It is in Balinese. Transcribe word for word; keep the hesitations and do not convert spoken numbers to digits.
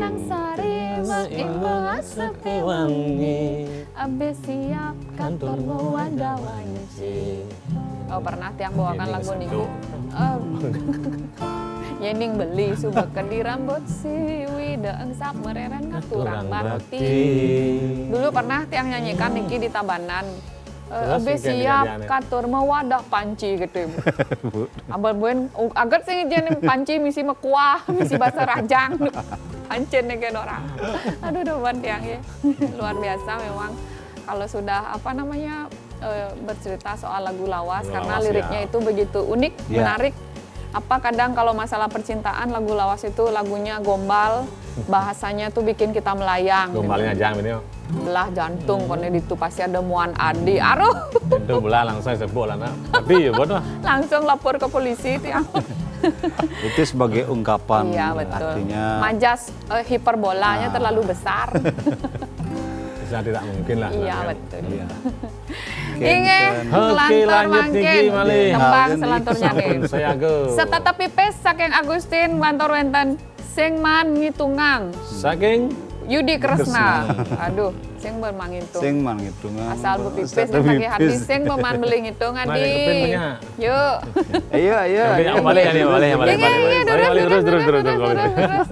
Nang sari maing bahasa pewangi. Abis siap kantor bawa dawanci. Oh, pernah tiang bawakan lagu niki. Em, Yening beli suba kedi rambut siwi, deeng sap mereren ngaturang bakti. Dulu pernah tiang nyanyikan niki di Tabanan. Eh, Terus abis siap katur mawadah panci gitu, Bu. Abal buen, agat sih jenis panci misi mekuah, misi bahasa rajang. Pancen nih kan orang. Aduh, doan tiang ya. Luar biasa memang. Kalau sudah, apa namanya, eh, bercerita soal lagu lawas, karena liriknya itu begitu unik, menarik. Apa kadang kalau masalah percintaan, lagu lawas itu lagunya gombal, bahasanya tuh bikin kita melayang gitu. Gombalnya jangan ini. Belah jantung, kono ditu pasti ada muan adi. Aduh. Itu belah langsung sebut lah, nak. Tapi ya buat lah. Langsung lapor ke polisi itu ya. Itu sebagai ungkapan, iya, betul. Artinya majas, eh, hiperbolanya ah. terlalu besar. Bisa tidak mungkin lah. Iya, betul. Iya. Ingin lantur mangkin tembang selanturnya nih. Setata pipis saking Agustin, lantur wenten sing man ngitungan. Saking Yudi Kresna. Aduh, sing bermangitung. Sing man ngitungan. Asal bepipis kan pakai hati, sing berman beli ngitungan di. Yuk. Ayo, ayo. Yang balik, yang balik, yang balik. Iya, iya, terus, terus, terus, terus.